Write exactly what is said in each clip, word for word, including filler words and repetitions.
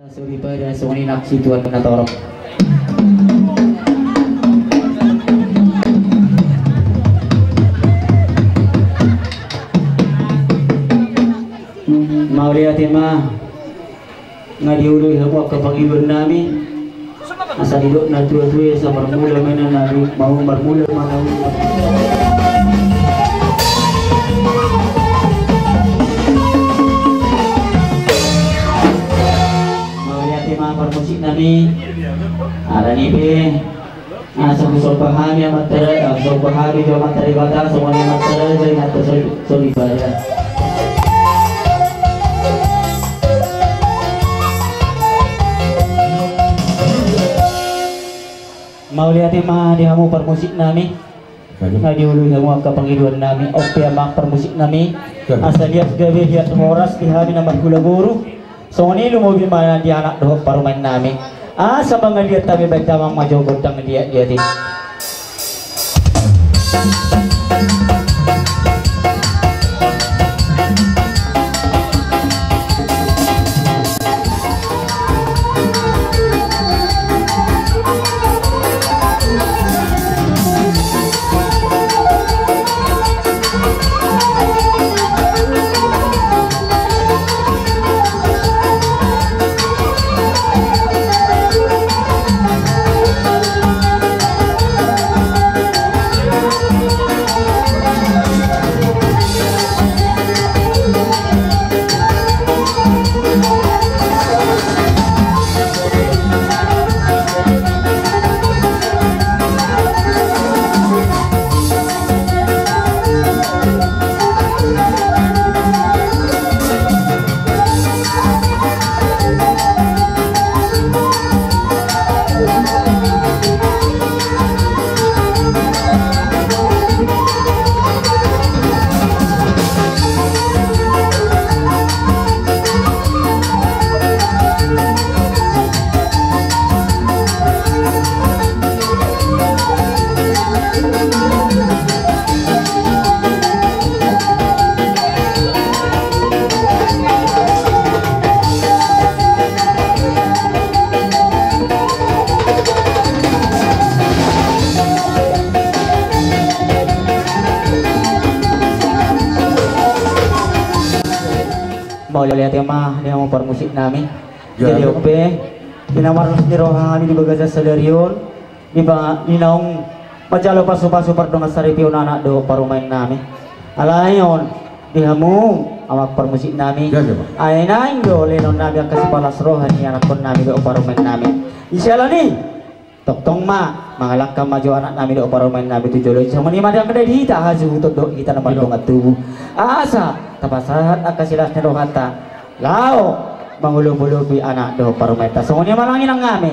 Soripada songon i nang situan na torop. Mauliate ma. Nga dioloi hamu angka pangidoan nami. Asa didok na tuatua i, asa marmula ma na nauli, mau marmula ma na nauli. Mauliate ma parmusik nami. Alani i pe, asa husomba hami Amanta Ra-, husomba hami tu Amanta Debata, songon i Amanta Raja, Inanta Sori-, Soripada. Mauliate ma di hamu parmusik nami. Nga dioloi hamu angka pangidoan nami. On pe amang parmusik nami. Asa liat gabe, liat horas di hami na marhula boru. Songon i lumobi ma di anak dohot parumaen nami. Asa mangaliat hami baen damang ma jo gondang liat-liat i. Mauliate ma di hamu parmusik nami. Jadi on pe, di na marlas ni roha hami di bagasan sadari on, di ba-, di naung manjalo pasupasu pardongansaripeon anak dohot parumaen nami. Alani on, di hamu amang parmusik nami. Ai naeng do lehonon nami angka sipalas roha ni anakkon nami dohot parumaen nami. Siala ni i, tongtong ma mangalangka ma jo anak nami dohot parumaen nami tu jolo i. Songon i ma dang dai di hita hasuhuton dohot hita na mardongan tubu. Asa tapasahat angka silas ni rohanta laho mangolopolopi anak dohot parumaenta. Songon i ma nang inang nami.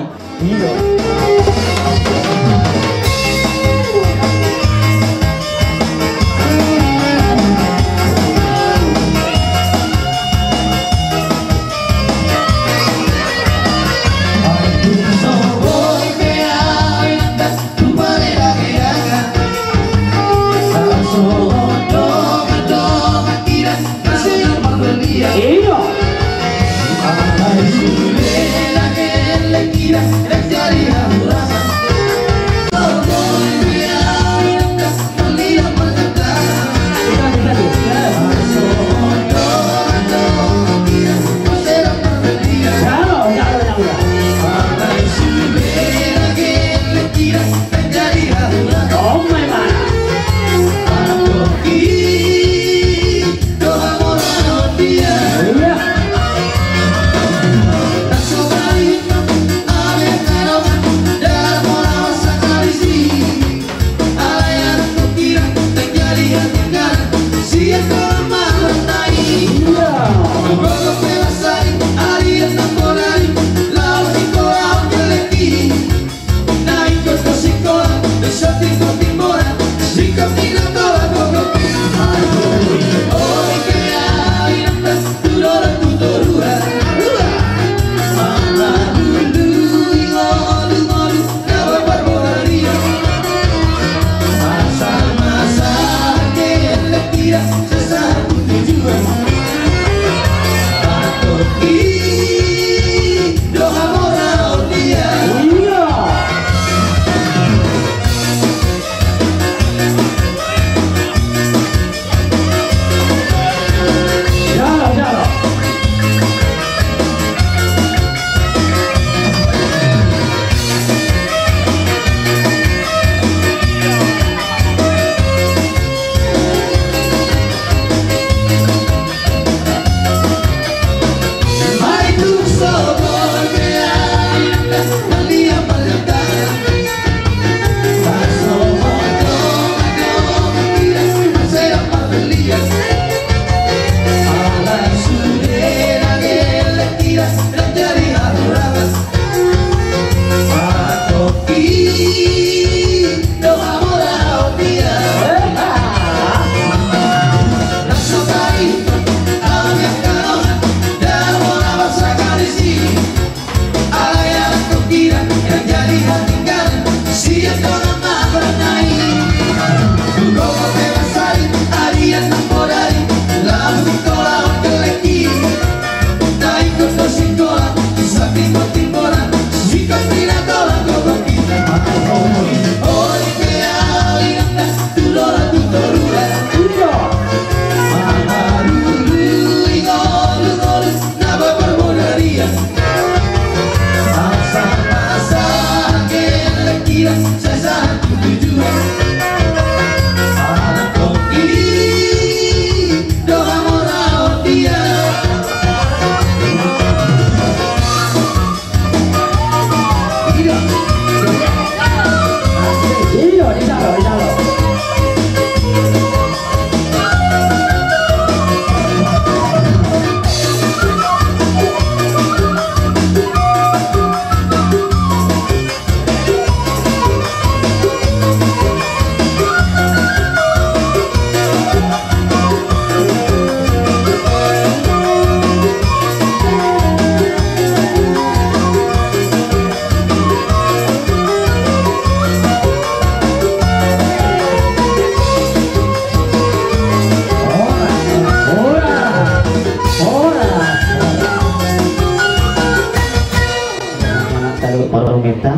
Paromenta,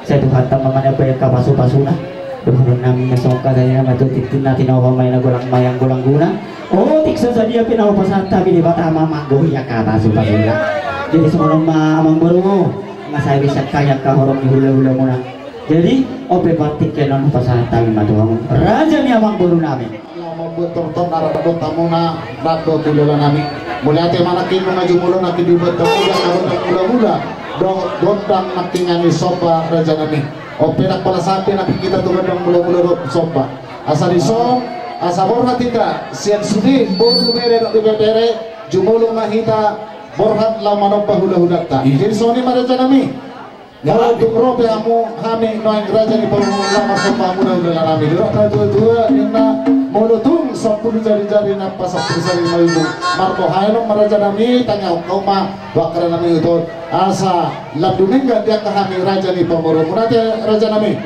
sai Tuhanta ma manambai angka pasupasuna. Dohonon nami na songon hata ni na matutu tintin na tinopa ma i na golang mayang golang guna. Otik so sadia pe na hupasahat hami, Debata ma manggohi angka pasupasuna. Jadi songon on ma amangboru, nga sai bisa kaya angka horong ni hulahulamuna. Jadi on pe partingkian on hupasahat hami ma tu hamu raja ni amangboru nami. Laho mambuat tortor na rap dohot hamuna, rap dohot hulahula nami. Mauliate ma nangkin nunga jumolo nangkin dibuat tortor na gondang hulahula dohot gondang nangkin na ni somba raja nami. On pe ndang pola sahat be nangkin hita tu gondang hulahula dohot somba. Asa dison, asa borhat hita sian sude boru, bere dohot ibebere, jumolo ma hita borhat laho manomba hulahulanta. Jadi songon i ma raja nami. Molo tung ro pe hamu hami nuaeng raja ni pamoruon, laho marsomba hamu hulahula nami. Didok natuatua ninna, molo tung sampulu jarijari na pasampulu sari ma ibu. Marboha i nang ma raja nami, tangiangkon ma tu angka raja nami ito. Asa lam dumenggan di angka hami raja ni pamoruon. Mauliate raja nami.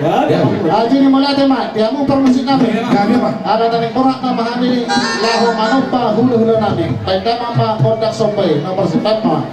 Jadi mauliate ma di hamu parmusik nami. Ala naeng borhat nama hami laho manomba hulahula nami. Baen damang ma gondang somba i, na parsomba ma.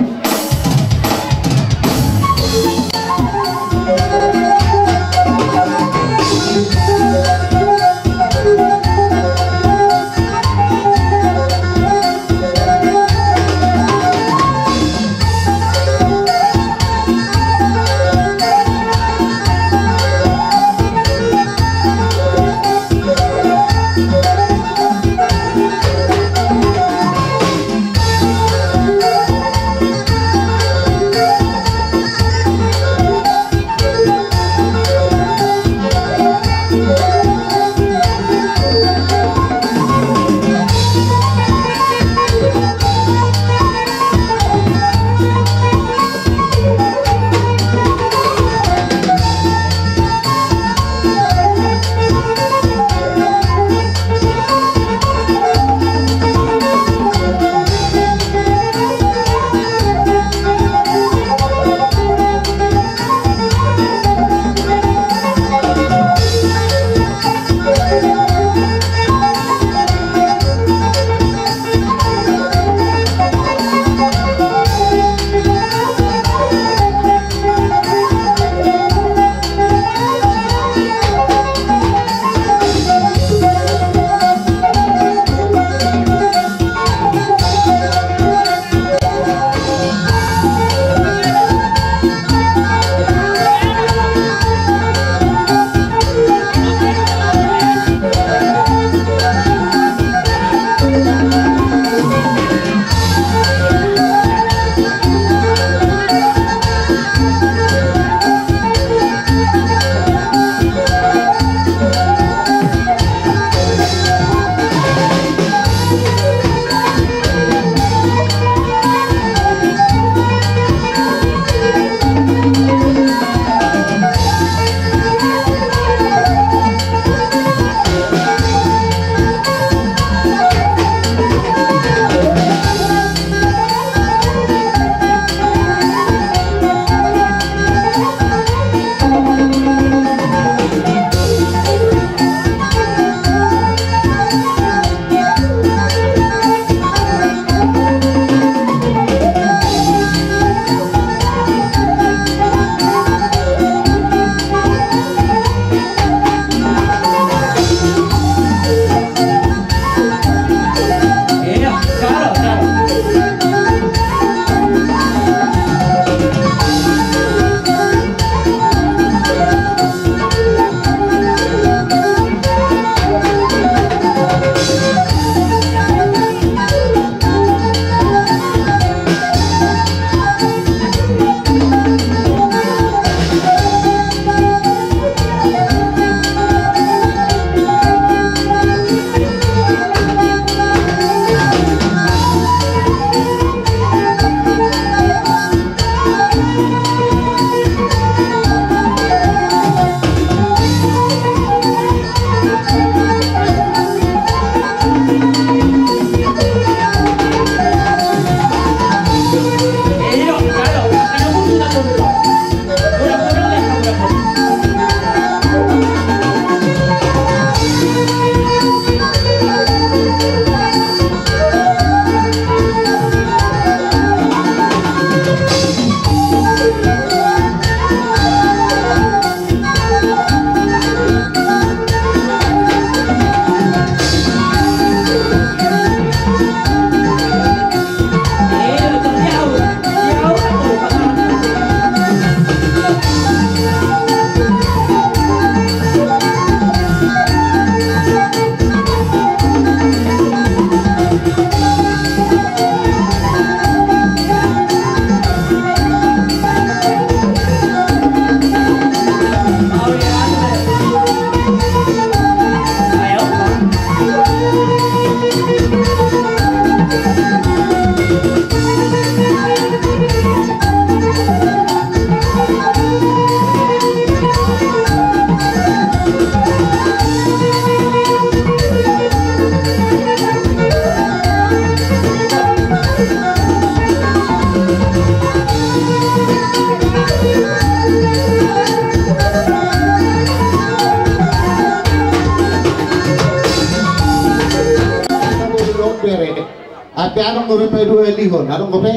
Dope paduahalihon, adong dope?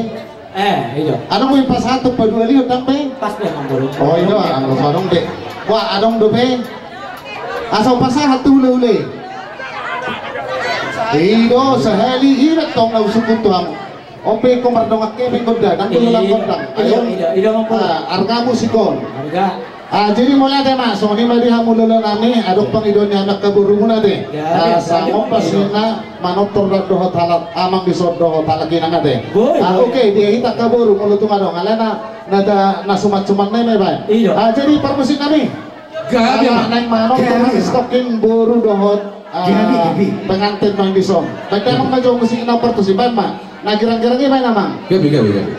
Eh, ido. Adong dope pasahathon paduahalihon, ndang pe? Pas be, Amang Boru. Oh, ido, adong, adong be. Wah, adong dope. Asa pasahat tu hulahula i. Ido, sahali i tong na husungkun tu hamu. On pe ingkon mardongan kepeng gondang, ndang dulu lang gondang. Ido, ido, ido, Amang Boru. Ah, arga musik on. Arga. Ah, jadi mauliate ma, songon i ma di hamu hulahula nami, adong pangidoan ni angka borumuna ate. Ah, songon pasinna manortor dohot halak amang dison dohot halak inang ate. Ah, oke, dia hita angka boru molo tung adong, alana na suman-suman na i ma ibaen. Ah, jadi parmusik nami. Gabe ma. Naeng manortor nami stocking boru dohot, ah, pengantin nami dison. Baen damang ma jo musik na partusi, baen ma. Na girang-girang i baen, Amang. Gabe, gabe, gabe.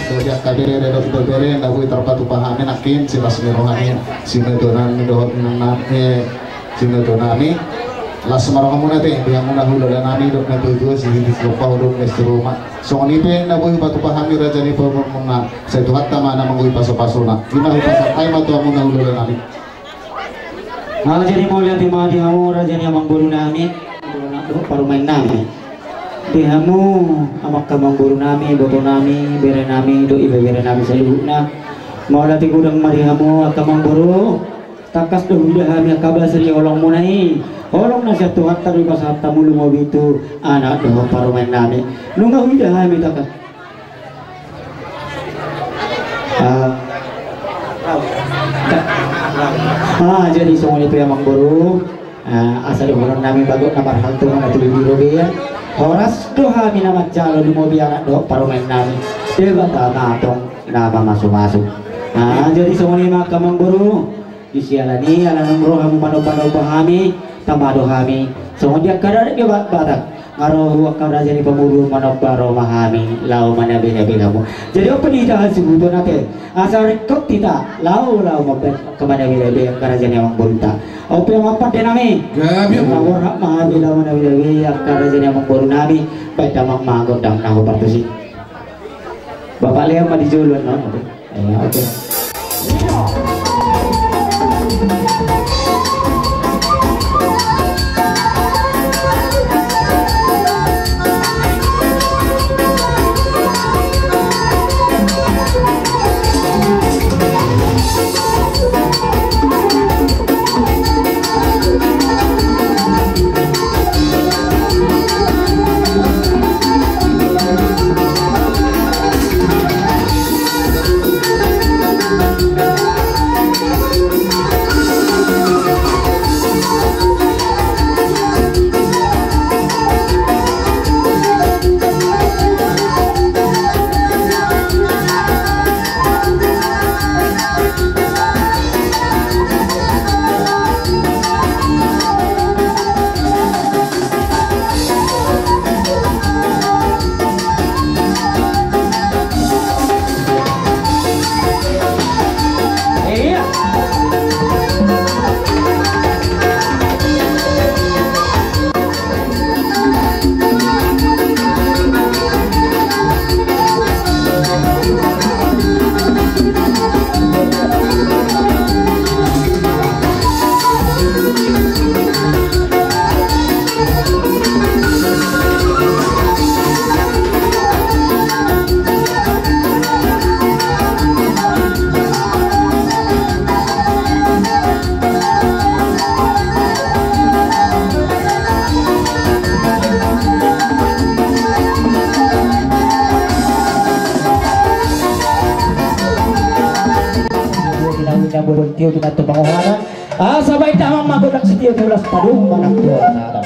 Bagi angka bere dohot ibebere na boi tarpatupa hami nangkin, silas ni roha ni sinatonami dohot inangnami, eh, sinatonami. Las ma rohamuna ate di hamuna hulahula nami, dohot na tuatua, sihol ni sitompa, dohot na sitoruma. Songon i pe na boi hupatupa hami raja ni pamoruonmuna, sai Tuhanta ma na manggohi pasupasuna. I ma hupasahat hami ma tu hamuna hulahula nami. Ah, jadi mauliate ma di hamu raja ni amangboru nami, dohot parumaen nami. Di hamu amang, amangboru nami, iboto nami, bere nami, dohot ibebere nami saluhutna. Mauliate godang ma di hamu angka amangboru. Tangkas do huida hami angka basa ni holongmuna i. Holong na sian Tuhanta do dipasahat hamu lumobi tu anak dohot parumaen nami. Nunga huida hami tangkas. Ah. Ah, jadi songon i pe amangboru. Ah, asa dohonon nami bagot na marhalto, na tubu di robean. Horas do hami na manjalo lumobi anak dohot parumaen nami. Debata ma antong na mamasumasu. Ah, jadi songon i ma angka amangboru. Di siala ni i, ala naung ro hamu manombanomba hami, tamba do hami. Songon di angka adat ni Batak, nga ro angka raja ni pamoruon manomba, ro ma hami laho manabenabe hamu. Jadi on pe di hita hasuhuton ate, asa ringkot hita laho, laho mambaen angka manabenabe angka raja ni amangborunta. On pe amang pande nami. Gabe. Nga borhat ma hami laho manabenabe angka raja ni amangboru nami. Baen damang ma gondang na hupartusi. Bapak Leo ma di jolo, no? Eh, oke. Tio tu na tu pangohonan. Asa baen damang ma godang sitio tu las padung manang tuan sada.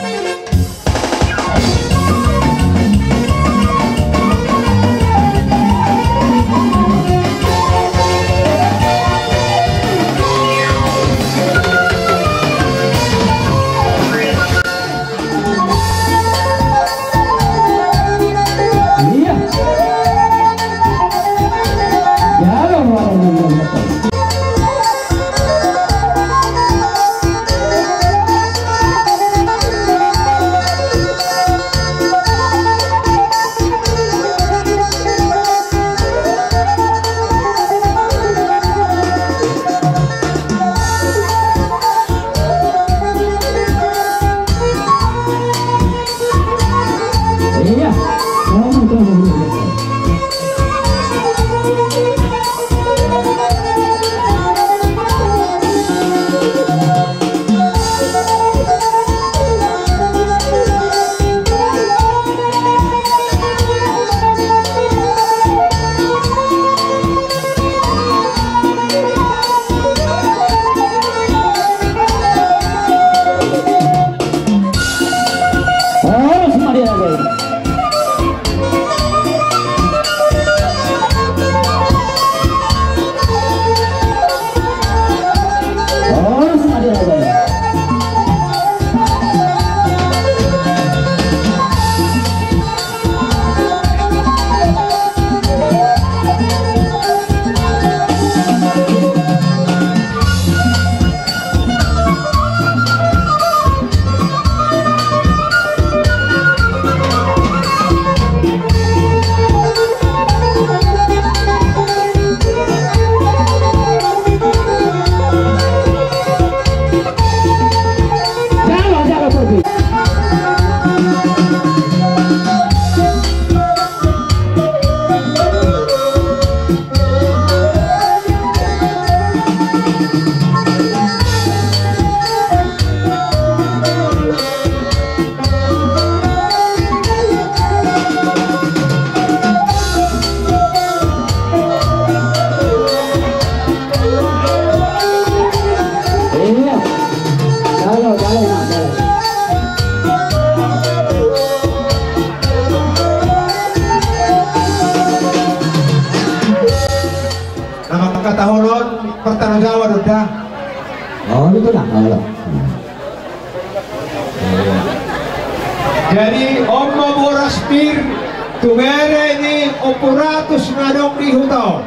Na mangkatahon on, partano Jawa do da. Oh, betul lah, kalau. Jadi, on ma boras pir tu bere ni Ompu Ratus na adong di huta on.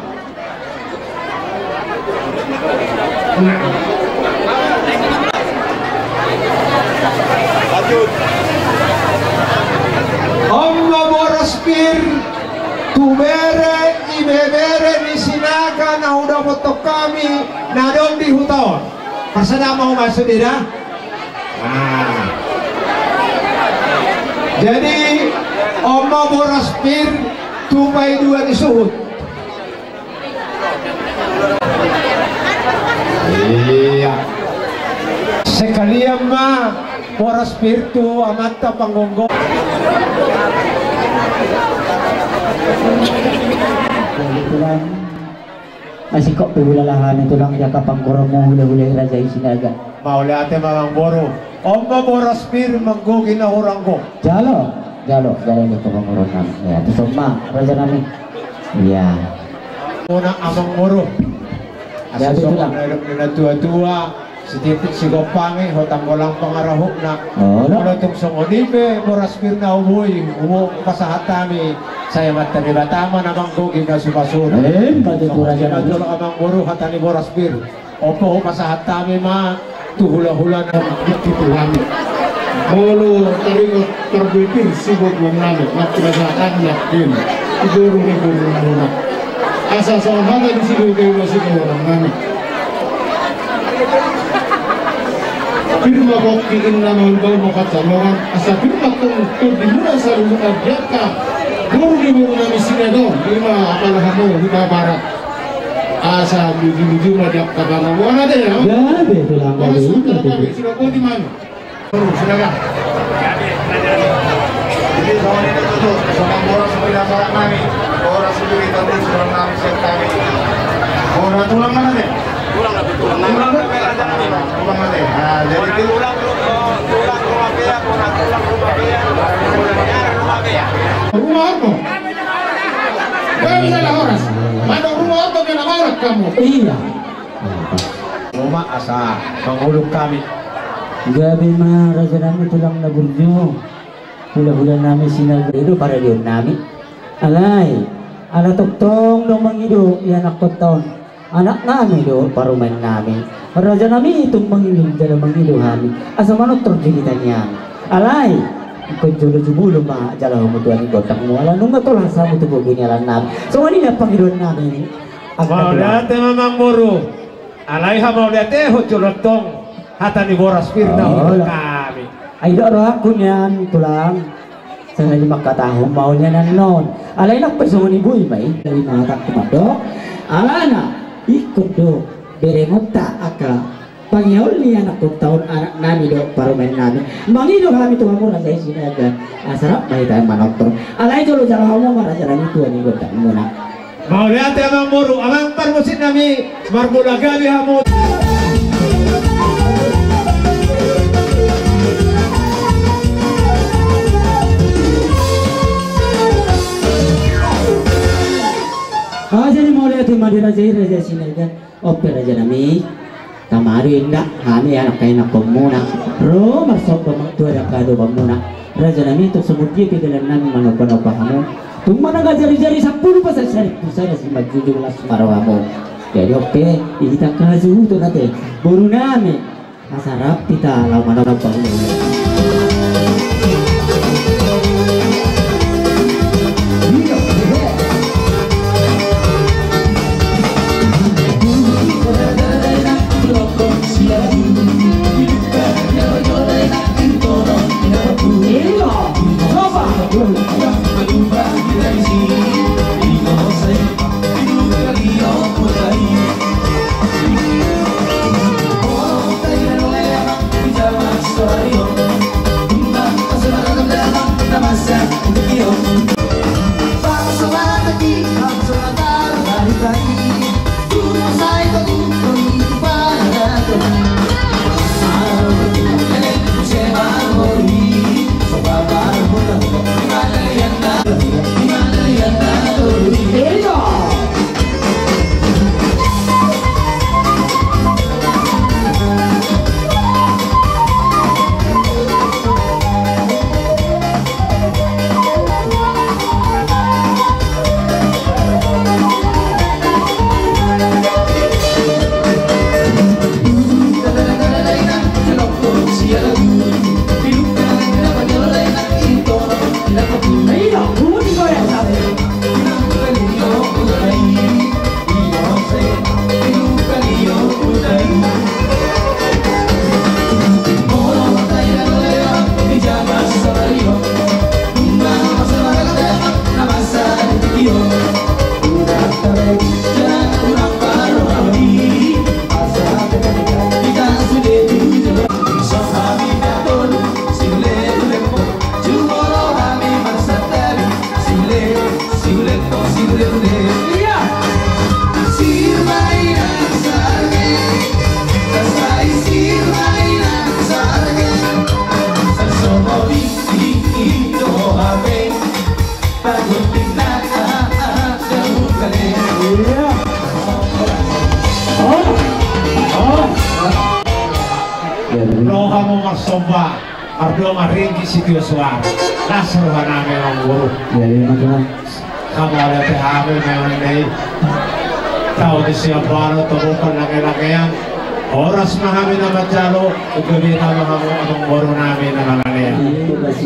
On ma boras pir tu bere ni bebere ni Sinaga na hudapothon hami na adong di huta on. Parsada ma ho ma sude da. Ah. Jadi, on ma boras pir tu paidua ni suhut. Iya. Sekalian ma boras pir tu amanta panggonggo. Kebetulan. Masih kok pe hulala hami tulang jaka pangkorongmu hulahula i raja i Sinaga. Mauliate ma amangboru. On ma boras pir manggohi na hurang gok. Jalo, jalo, jalo ni tu pangkorong nami. Ya, tu soma raja nami. Ya. Bona amangboru. Asa songon na nidok ni na tuatua. Sititi sigompangi hotang golang pangarahutna. Olo. Molo tung songon i pe boras pir na huboi hupasahat hami. Sai amanta Debata ma na manggohi na sumasuna. Eh, batu tu raja na jolo amangboru hata ni boras pir. On pe hupasahat hami ma tu hulahula na. Bukti tu hami. Molo taringot tarboi pir sibuat nami. Nang pinasahat nami nangkin. Iboru ni boru nami. Asa songon hata di sibuat nami. Pir ma pongki inna maulbaul ma pansallongan asa pir ma tong tondimuna saluhutna di angka boru ni boru nami Sinaga on ima apala hamu huta barat. Asa muji-muji ma di angka pangamuan ate ya. Gabe tulang. Boru gabe, sudah gabe, gabe. Sudah boti mami. Boru Sinaga. Jadi songon i na tutu songon boras pinasahat nami. Boras pir i tabo sudah nami siap kami. Boru tulang mana te? Tulang na tutu. Ruma Orto. Gabe jala horas. Mandok Ruma Orto pe na maurat hamu. Iya. Ruma asa manguluk hami. Gabe ma raja nami tulang na burju. Hulahula nami Sinaga, i do paradion nami. Alai ala tongtong do mangido ianakhonta on, anak nami do parumaen nami. Raja nami, tung mangido jala mangido hami asa manortor jo hita nian. Alai ingkon jolo jumolo ma jala hamu tu anak gondangmu, ala nunga tolhas hamu tu bogu ni anak nami. Songon i na pangidoan nami. Mauliate ma amangboru. Alai hamauliatehon jolo tong hata ni boras pir na hudok hami. Ai dok rohangku nian tulang. Sahali mangkatahon ma au nian annon. Alai nang pe songon i boi ma i. Alai mangkatahon mandok, alana ingkon do berengonta angka pangiaon ni anakhonta on, anak nami do parumaen nami. Mangido hami tu hamu raja i Sinaga asa rap ma hita manortor. Alai jolo jalo hamu ma raja nami tu anak gondangmuna. Mauliate amangboru, amang parmusik nami, marmula gabe hamu. Ah, jadi mauliate ma di raja i, raja Sinaga. On pe raja nami. Tama do inda hami anak ianakhonmuna ro marsomba tu adat padopanmuna. Raja nami, tung songon dia pe dalan nami manomba-nomba hamu. Tung manang jari-jari sampulu pasan saribu sada simanjujung las ma rohamu. Jadi on pe, i hita angka hasuhuton ate boru nami. Asa rap hita laho manomba hamu. Ro hamu marsomba. Mardomu ma ringgit sitio suara. Las roha nami amangboru. Iya, iya, Mas. Hamu ada pe hami memang dai. Taon ni sian baru tobokan lange-langean. Horas ma hami na manjalo, uga beta ma hamu amangboru nami na mangalea. Iya, Mas.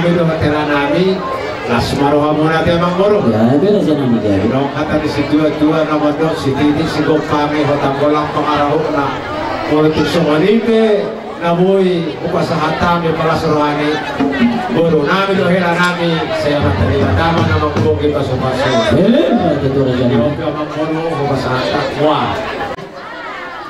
Hami dohot hela nami, las ma rohamuna, amangboru. Ia, bere raja nami, ia. Adong hata ni situa-tua na mandok, sititi sigompangi, hotang golang pangarahutna. Molo tung songon i pe na boi hupasahat hami palas roha ni boru nami dohot hela nami, sai Amanta Debata ma na manggohi pasu-pasu. Ia, bere tutu raja nami. Ia, amangboru, hupasahat hami. Wah.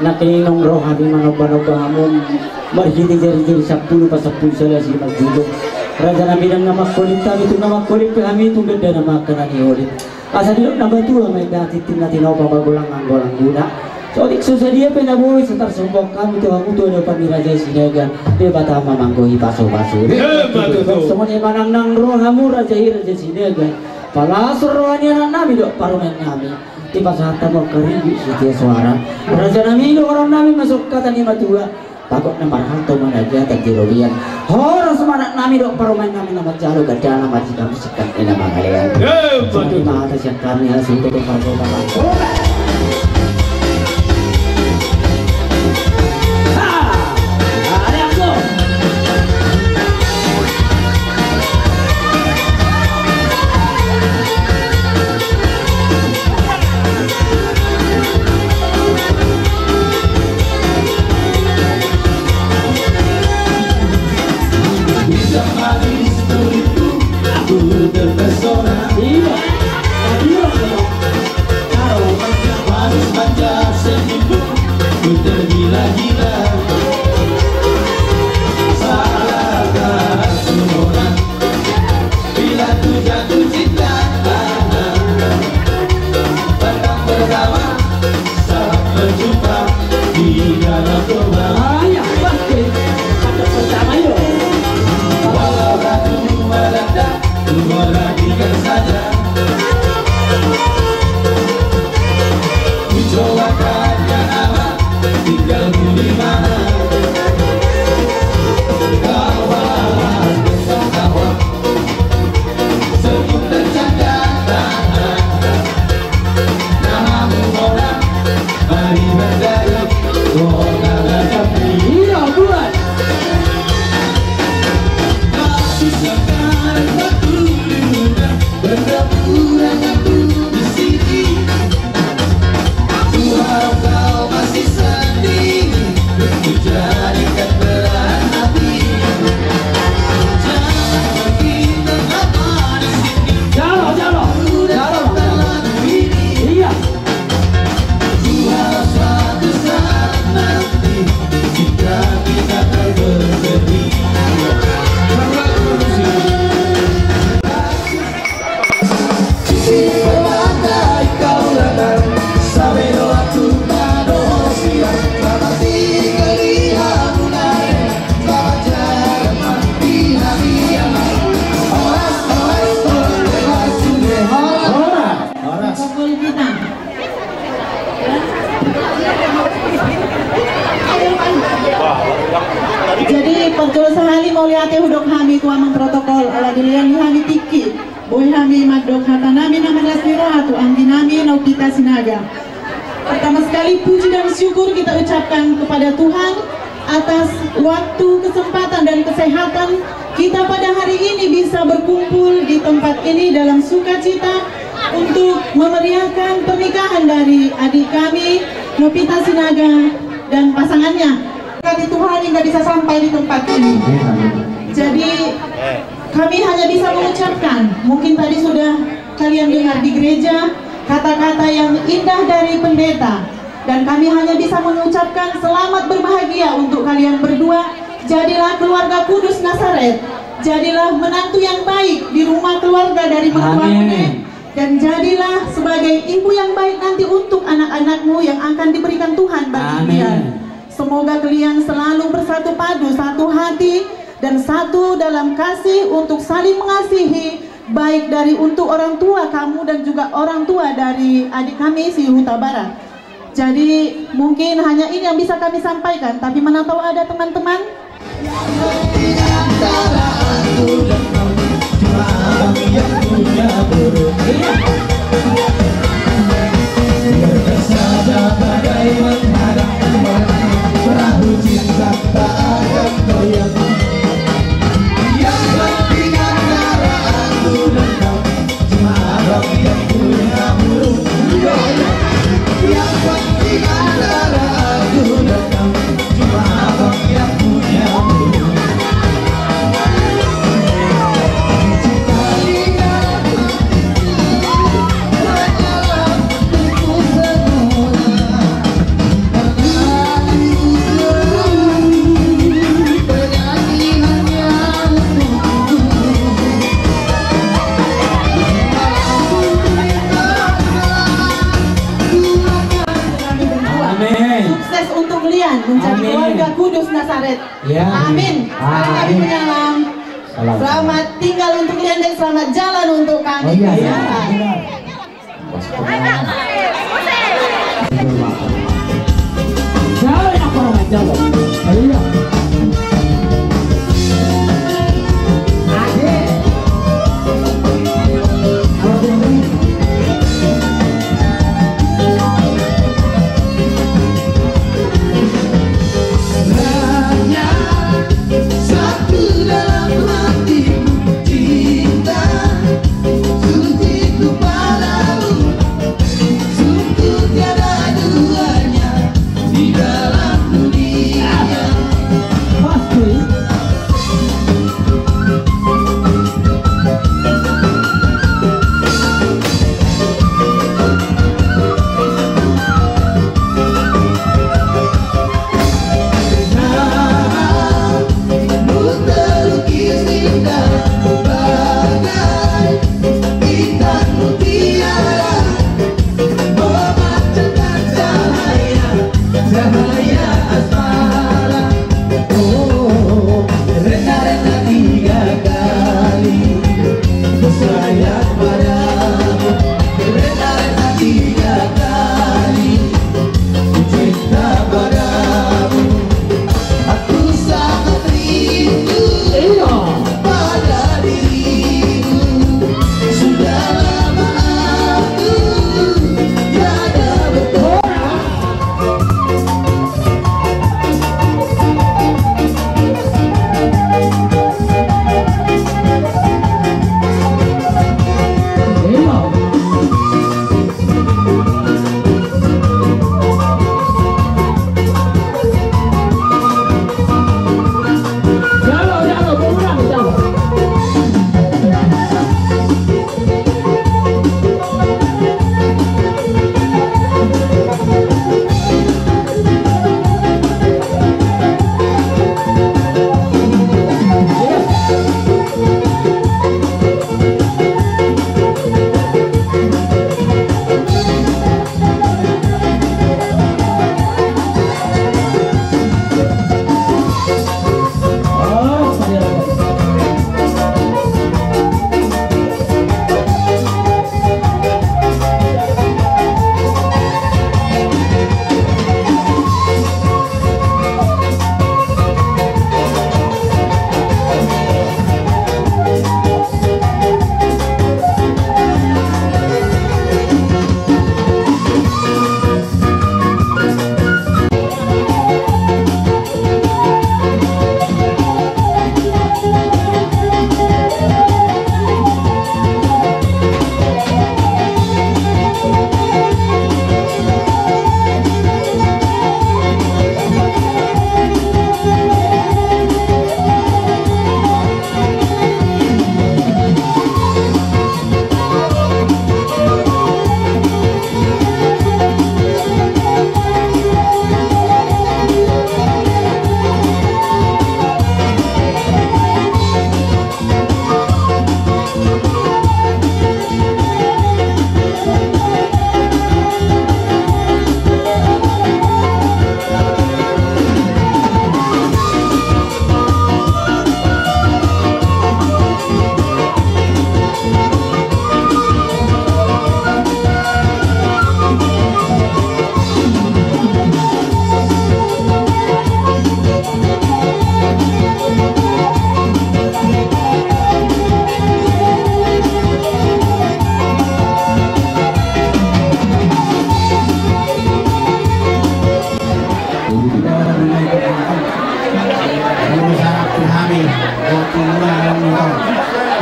Nangkiningan roha ni manomba-nomba hamu, marhite jari-jari sampulu pasampulu sada simanjujung. Raja nami, ndang na mangholip hami, tung na mangholip pe hami, tung ndang na mangkatai holip. Asa didok na matua ma indahan, tintin na tinopa ma golang anggo langguna. Saotik so sadia pe na boi, so tarsombahon hami tu hamu tu adopan ni Raja Sinaga, Debata ma manggohi pasu-pasu. Ia, betul. Songon i ma nang nang rohamu raja i, Raja Sinaga. Palas roha ni anak nami dohot parumaen nami. Dipasahat hamu angka ringgit sitio soara. Raja nami, dohonon nami ma songon hata ni matua: Bagot na marhalto, managihon di robean. Horas ma anak nami dohot parumaen nami na manjalo, gandana ma di hamu singkat ni na mangalean. Ia, betul. Songon i ma hata sian hami, hasuhuton, parjolo, parjolo. Aku terpesona. Iya. Aduh. Kau manja, manis manja senyummu, ku tergila-gila. Salahkah aku orang bila ku jatuh cinta? Tetap bersama saat berjumpa di dalam rumah. Ayo, pasti. Satu pertama, yuk. Walau ratu melanda, ku perhatikan saja. Ku coba tanya alamat tinggalmu di mana. Kau balas dengan tawa, senyum bercanda. Namamu orang, mari bergaya. Kau kalah tapi. Iya, buat. Kasih sekarang waktu muda, bertemu denganku di sini. Ku harap kau masih sendiri, ku jadikan belahan hati. Jangan pergi, tetaplah di sini. Jalo, jalo, jalo. Ku datang lagu ini. Iya. Ku harap suatu saat nanti, jika kita tak berseri. Horas. Protokol kita. Jadi, parjolo sahali mauliate hudok hami tu amang protokol, ala dilehon ni hami tingki. Boi hami mandok hata nami na marlas ni roha tu anggi nami Novita Sinaga. Pertama sekali, puji dan syukur kita ucapkan kepada Tuhan atas waktu, kesempatan, dan kesehatan kita pada hari ini bisa berkumpul di tempat ini dalam sukacita untuk memeriahkan pernikahan dari adik kami, Novita Sinaga, dan pasangannya. Kasih Tuhan hingga bisa sampai di tempat ini. Jadi, kami hanya bisa mengucapkan, mungkin tadi sudah kalian dengar di gereja, kata-kata yang indah dari pendeta. Dan kami hanya bisa mengucapkan selamat berbahagia untuk kalian berdua. Jadilah keluarga kudus Nasaret. Jadilah menantu yang baik di rumah keluarga dari mertuamu. Amin. Dan jadilah sebagai ibu yang baik nanti untuk anak-anakmu yang akan diberikan Tuhan bagi kalian. Amin. Semoga kalian selalu bersatu padu, satu hati, dan satu dalam kasih untuk saling mengasihi, baik dari untuk orang tua kamu dan juga orang tua dari adik kami si Huta Barat. Jadi, mungkin hanya ini yang bisa kami sampaikan, tapi mana tahu ada teman-teman. Menjadi keluarga kudus Nazaret. Ya. Amin. Sekarang kami menyalam. Salam. Selamat tinggal untuk kalian dan selamat jalan untuk kami. Oh, iya, iya. Selamat. Hanya satu dalam hatiku, cinta suci ku padamu, sungguh tiada duanya di dalam dunia. Pasti.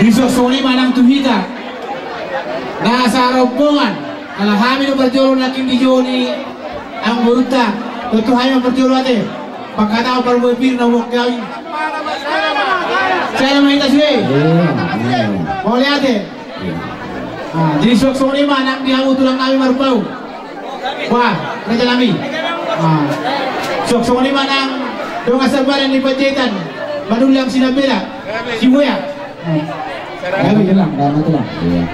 Disuksuk ma nang tu hita na sarombongan, ala hami do parjolo nangkin di jolo ni amangborunta. Tontu hami ma parjolo ate. Pangkatahon parbue pir na umok gawi. Sai ma hita sude. Mauliate. Ah, jadi suksuk ma nang di hamu tulang nami Marpaung. Wah, raja nami. Ah. Suksuk ma nang dongan sabadan ni Panjaitan, Madullang Sinambela, Sibuea. Ah. Gabe. Gabe, gabe, gabe.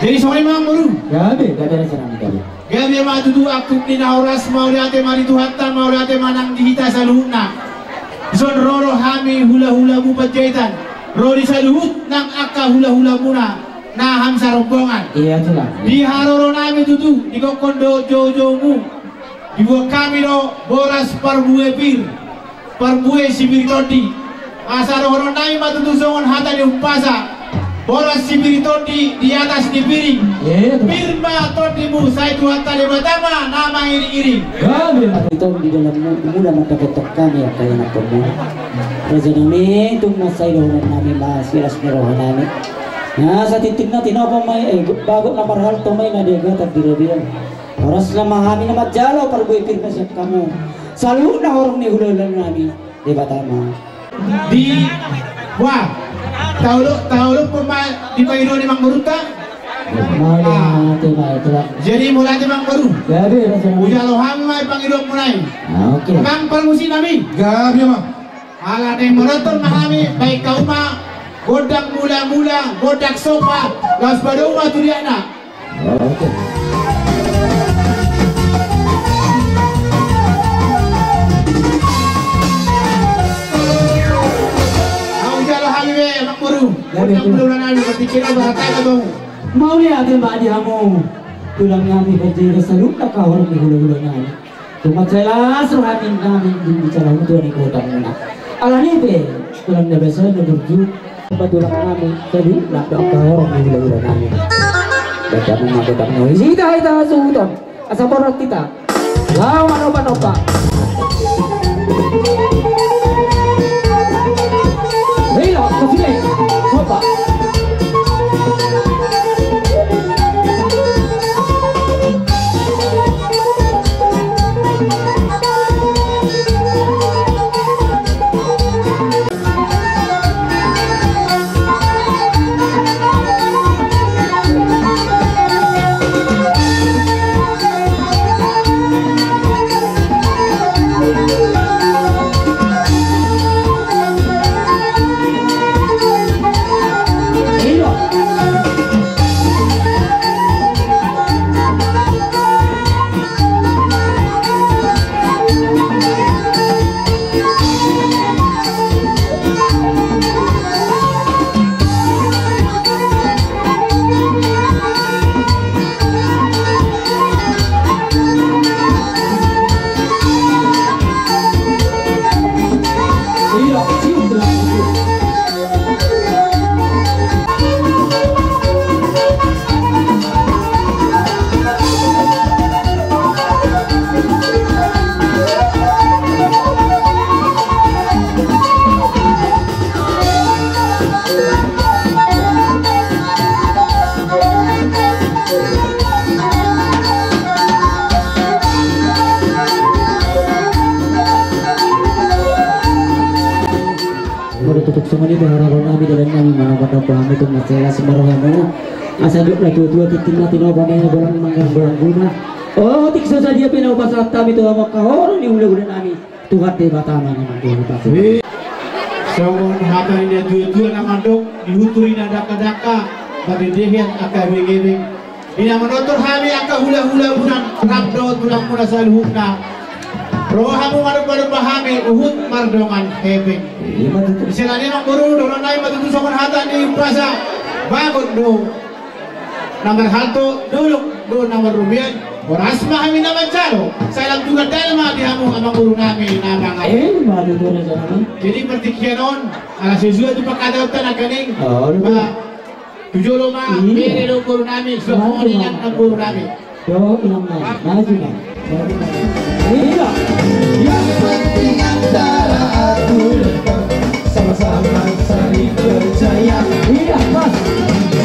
Jadi songon i ma, Amangboru. Gabe, gabe, raja nami, gabe. Gabe ma tutu, angkup ni na horas, mauliate ma di Tuhanta, mauliate ma nang di hita saluhutna. Dison ro do hami hulahulamu Panjaitan, ro di saluhut nang angka hulahulamuna na hami sarombongan. Iya, tulang. Di haroro nami tutu, digokhon do joujoumu. Diboan hami do boras parbue pir, parbue sipir tondi. Asa dohonon nami ma tutu songon hata ni umpasa: Boras sipir tondi di atas ni piring. Iya, tulang. Pir ma tondimu, sai Tuhanta Debata ma na mangiringiring. Gabe. Di dalam mu-, mula mandapothon hami angka ianakhonmuna, raja nami, tung mansai dohonon nami ma silas ni roha nami. Na satintin na tinopa ma i, eh, bagot na marhalto ma i na diagatan di robean. Horas ma hami na manjalo parbue pir na sian hamu. Saluhut na horong ni hulahula nami, Debata ma. Di, wah, taolo, taolo poma di pangidoan ni Amangborunta. Mauliate ma, tulang. Jadi mauliate, Amangboru. Gabe, raja nami. Hujalo hami ma pangidoanmuna i. Ah, oke. Amang parmusik nami. Gabe, Amang. Ala naeng manortor ma hami, baen hamu ma gondang mulamula, gondang somba, laos padomu ma tu diakna. Oke. Hujalo hami be, Amangboru. Gabe, gondang mulamula nami, partingkian na barat aja dong. Mauliate ma di hamu, tulang nami, Panjaitan, saluhut angka horong ni hulahula nami. Tung mansai las roha nami dung dibicara hamu tu gondangmuna. Alani i pe, tulang na basa na burju, tulang nami, saluhut angka horong ni hulahula nami. Baca mama gondang nami. Sita hita hasuhuton. Asa borat hita. Laho manomba-nomba. Hei, laho, kasih, hei. Hoppa. Molo tutu songon i pe, haroro nami, dalan nami, manomba-nomba hami, tung mansai las ma rohamu. Asa dok na tua-tua, tintin na tinopa ma i, na bolon mangganggu-ganggu na. Otik so sadia pe na hupasahat hami tu hamu angka horong ni hulahula nami, Tuhan Debata ma na mangganggu hami. Songon hata ni na tua-tua na mandok: Di hutu i na dangka-dangka, mardedehan angka ebeng-ebeng. Di na manortor hami angka hulahulamuna, rap dohot tulangmuna saluhutna. Ro hamu manomba-nomba hami, huhut mardongan hepeng. Iya, ma tutu. Di siala ni i, Amangboru, dohonon nami ma tutu songon hata ni umpasa: Bagot do na marhalto, dolok do na marrobean. Horas ma hami na manjalo, sai lam tu gandana ma di hamu, Amangboru nami, na mangalo. Eh, ma tutu, raja nami. Jadi partingkian on, ala sesuai tu pangkataionta nangkaning. Oh, betul. Ma, tu jolo ma, iya, bere do boru nami, songon i nang boru nami. Do, inang nami. Maju, Bang. Maju, Bang. Iya. Yang penting antara aku dan kau sama-sama saling percaya. Iya, pas.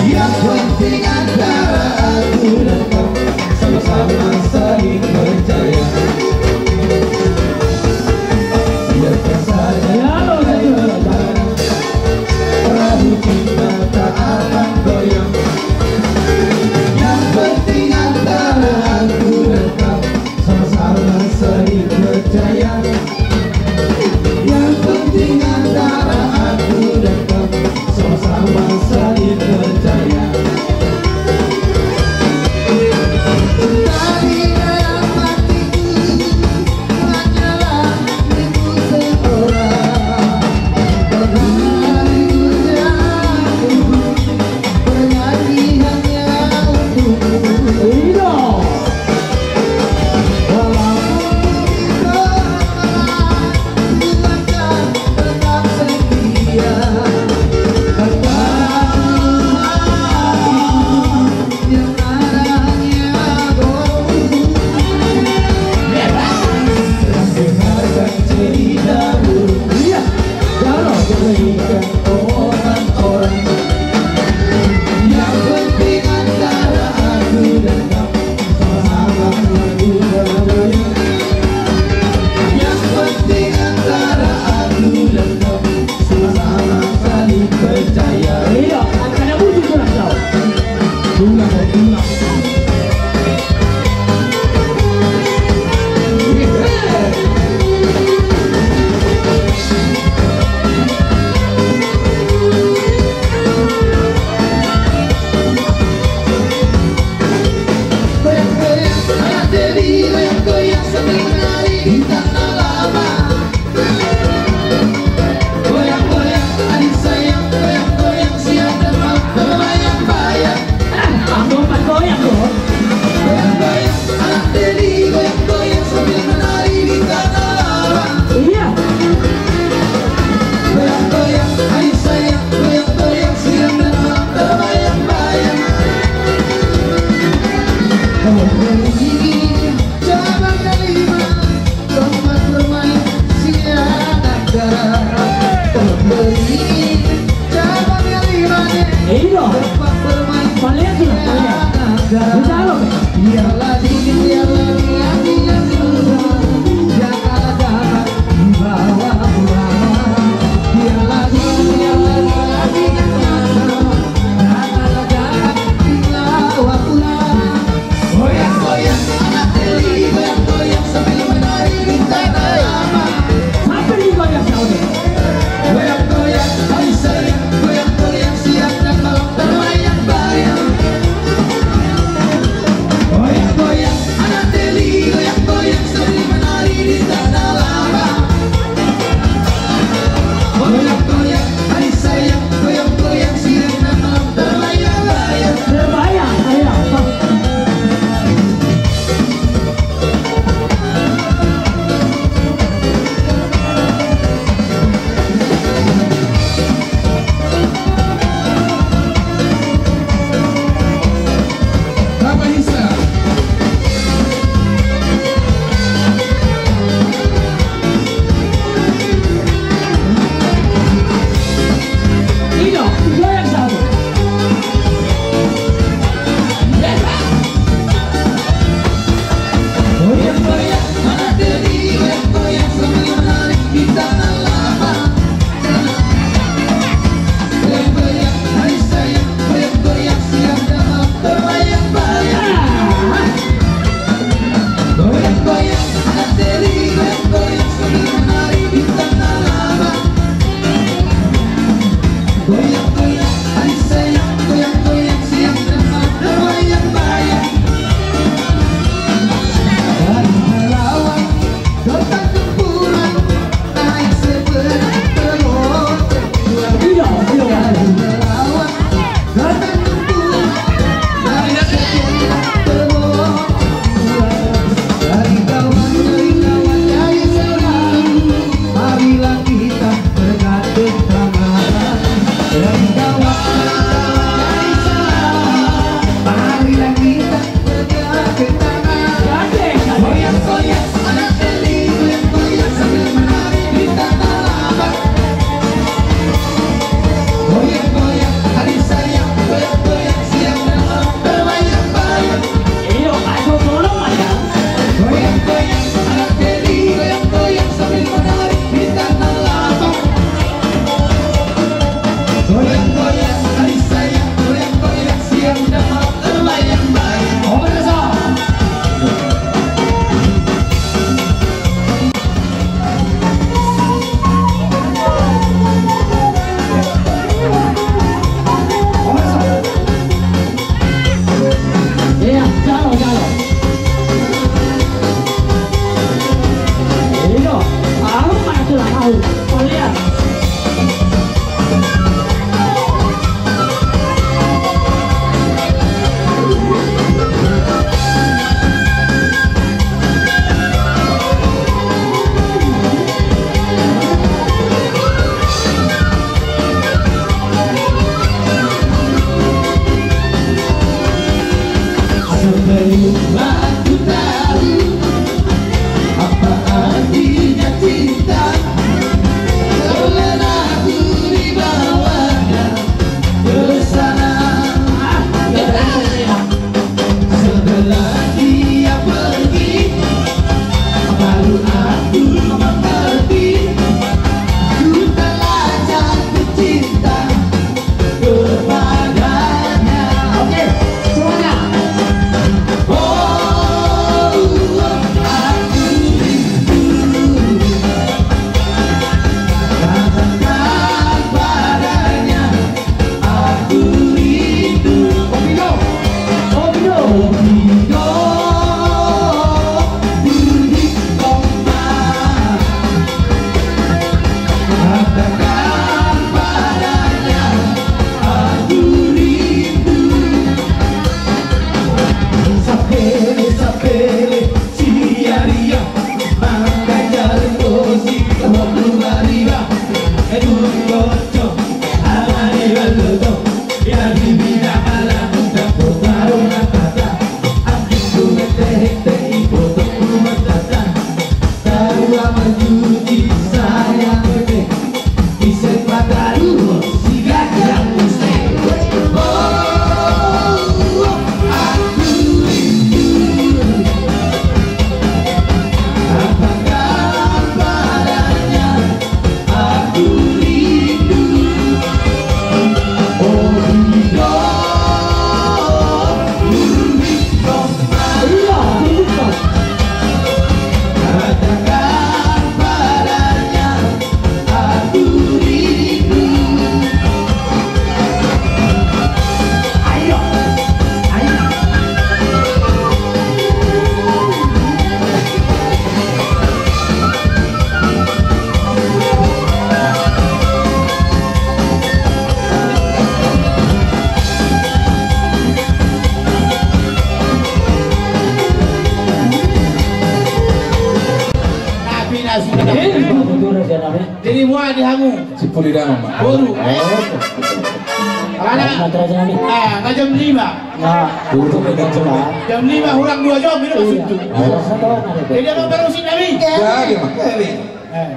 Yang penting antara aku dan kau sama-sama saling percaya. Biarkan saja, iya, betul. Perahu cinta tak akan goyang. Yang penting antara aku dan kau sama-sama saling percaya. Yang penting antara aku dan kau sama-sama saling percaya. Pudi Danau, Pak. Boru. Eh. Karena, ah, na jam lima. Nah, itu beda, Pak. Jam lima kurang dua jam, ini masuk tuh. Jadi apa baru sih kami? Ya, dia, Pak. Eh.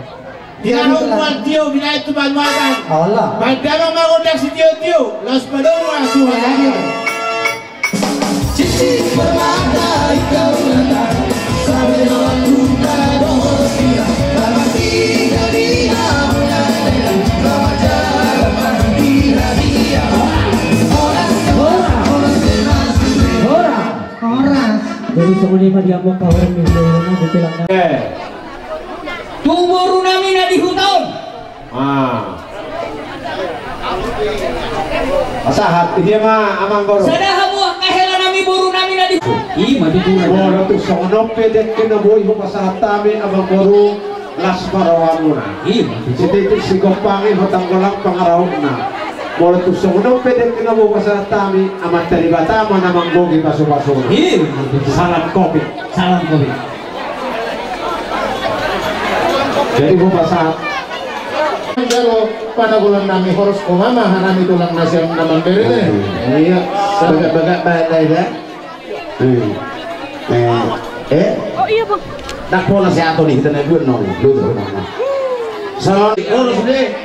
Dia mau buat dia, bila itu bantuan. Allah. Pada mau mau dah si dia dia. Los pada rumah Tuhan. Horas. Jadi songon i ma di among pahoran ni Hudayana di tulang. Eh. Tu boru nami na di huta on. Ah. Pasahat, i dia ma amangboru. Sada hamu angka hela nami boru nami na di. I ma di tulang. Molo tung songon on pe dengke na boi hupasahat hami amangboru, las ma rohamuna. I ma di tulang. Sititik sigompangi hotang golang pangarahutna. Molo tung songon on pe dengke na boi hupasahat hami, Amanta Debata ma na manggohi pasupasuna. I ma di tulang. Salam kopi. Salam kopi. Jadi hupasahat. Jalo panagolan nami horas, ho ma harani tulang na sian na mambere. Iya. Bagak-bagak bae da. Eh. Eh. Oh iya, Bang. Dak pola si Ato ni hita na dua nol. Dua nol. Salam horas de.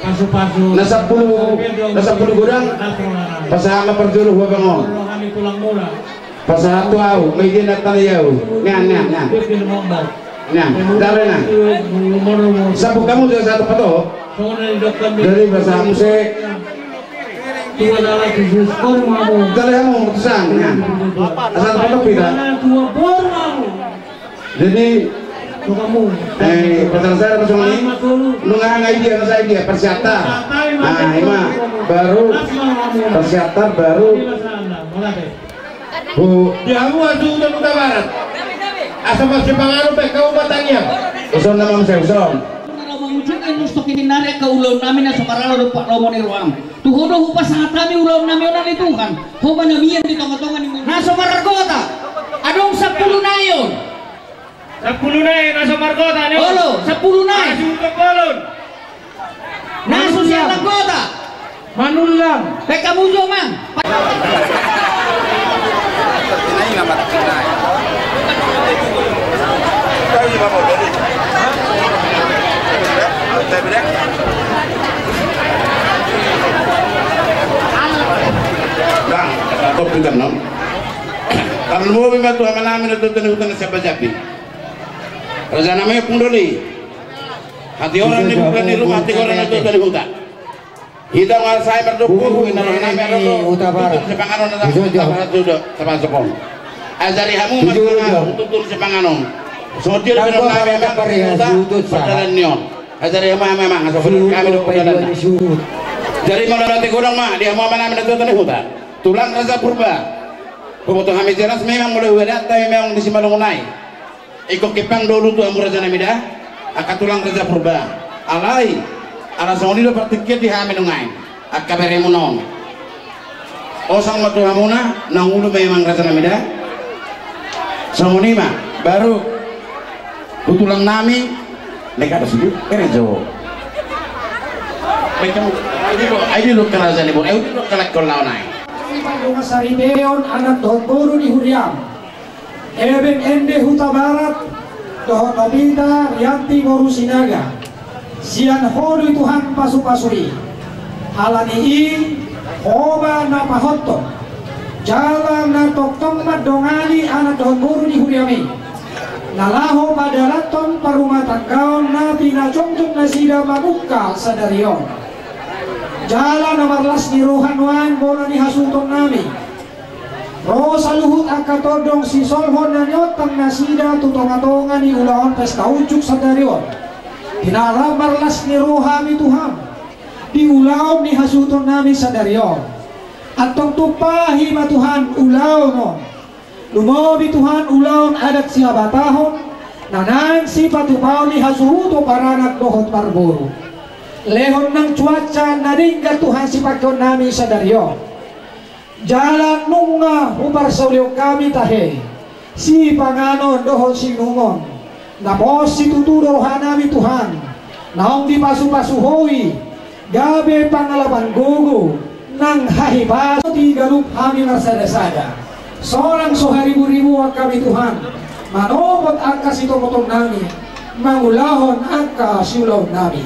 Pasu-pasu. Na sampulu, na sampulu godang. Pasahat ma parjolo hu abang on. Pasahat tu ahu, ma i dia na tali ahu. Nian, nian, nian. Nian, dare na. Sampulu hamu jo satu pato. Jadi pasahat muse. Tali hamu, tusan, nian. Asal pato pita. Jadi, eh, patar sada ma songon i. Nunga hanga i dia, masa i dia, parsiatar. Ah, i ma, baru parsiatar, baru. Di hamu asa udan uda barat. Asa marsipanganon pe hamu ma tangiang. Uson nama muse, uson. Mangujungi nustok i nari angka ulaon nami na so maralo dompak lomo ni roham. Tu ho do hupasahat hami ulaon nami on ale Tuhan. Ho ma na mian di tongatonga ni mangujungi. Na so margota. Adong sampulu nai on. Sampulu nai na so margota ni on. Olo, sampulu nai. Asu tongkolon. Na so sian anggota. Manullang. Peka mujo mang. Bang, kopi tenang. Tarlumobi ma tu amanami na tutu ni huta na sian Jambi. Raja nami Ompung Doli. Hatigoran ni buka ni rumah, hatigoran na tutu ni huta. Hita nunga sai mardomu, ina roha nami ro. Tutu sipanganon na tutu sipanganon. Ajari hamu ma tutu sipanganon. Songon dia do nami ma tutu pardalan ni on. Ajari hamu ma, ma, ma, songon dia do pardalan. Jadi molo na tingki godang ma di hamu amanami na tutu ni huta. Tulang Raja Purba. Huboto hami jelas memang molo huadat hami memang di Simalungun nai. Ingkon hepang do ulu tu hamu raja nami da, angka tulang Raja Purba. Alai, ala songon i do partingkian di hami nuaeng, angka beremuna on. Osang ma tu hamuna, naung ulu memang raja nami da. Songon i ma, baru tu tulang nami, neka do sude, kere jo. Baik kamu, ai di lo, ai di lo keraja ni bo, ai di lo kelak kau lawan ai. Pardongan saripeon anak dohot boru ni huriam. Eben ende Hutabarat, dohot Novita Rianti boru Sinaga. Sian ho do i Tuhan pasupasu i. Ala ni i, ho ma na pahothon. Jala na tongtong mandongani anak dohot boru ni huriami. Na laho padalathon parumatanggaon na pinajongjong nasida mamungka sadari on. Jala na marlas ni roha nuaeng bona ni hasuhuton nami. Ro saluhut angka tondong sisolhot na niontang nasida tu tongatonga ni ulaon pesta unjuk sadari on. Di na rap marlas ni roha hami Tuhan. Di ulaon ni hasuhuton nami sadari on. Antong tumpahi ma Tuhan ulaon on. Lumobi Tuhan ulaon adat sihabatahon. Na naeng sipatupaon ni hasuhuton paranak dohot parboru. Lehon nang cuaca na denggan Tuhan sipangkeon nami sadari on. Jala nunga huparsaulihon hami tahe sipanganon dohot siinumon. Na pos situtu do roha nami Tuhan. Naung dipasupasu Ho i gabe pangalapan gogo nang hahipason di ganup hami marsadasada. Sonang so hariburibu angka hami Tuhan, manopot angka sitopoton nami, mangulahon angka siulaon nami.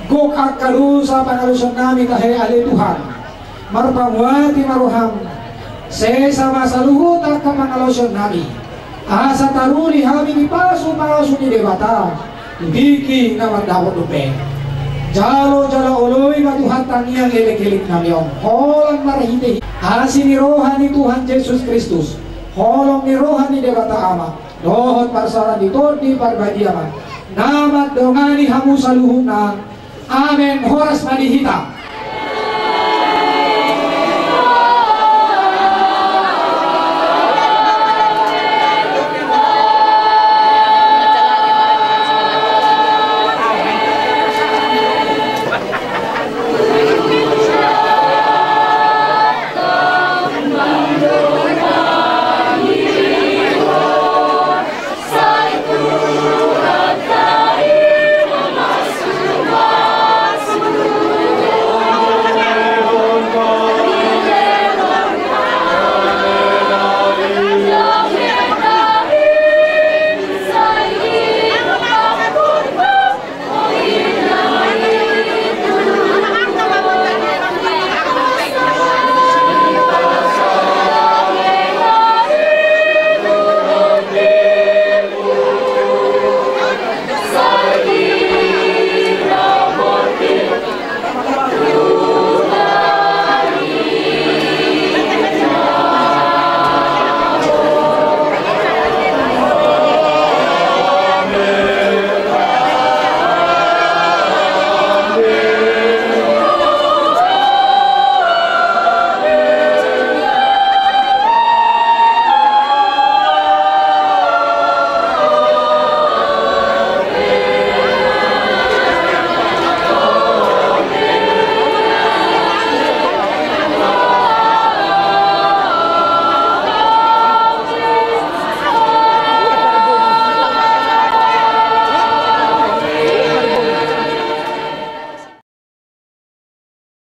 Gok angka dosa pangalaosion nami tahe ale Tuhan. Marpamuati ma roham. Sesa ma saluhut angka pangalaosion nami, asa taruli hami dipasupasu ni Debata tu tingki na mandapot dope. Jalo jala oloi ma Tuhan tangiang elek-elek nami on, holan marhite asi ni roha ni Tuhan Jesus Kristus, holong ni roha ni Debata Ama, dohot parsaoran ni Tondi Parbadia ma na mandongani hamu saluhutna. Amen. Horas ma di hita.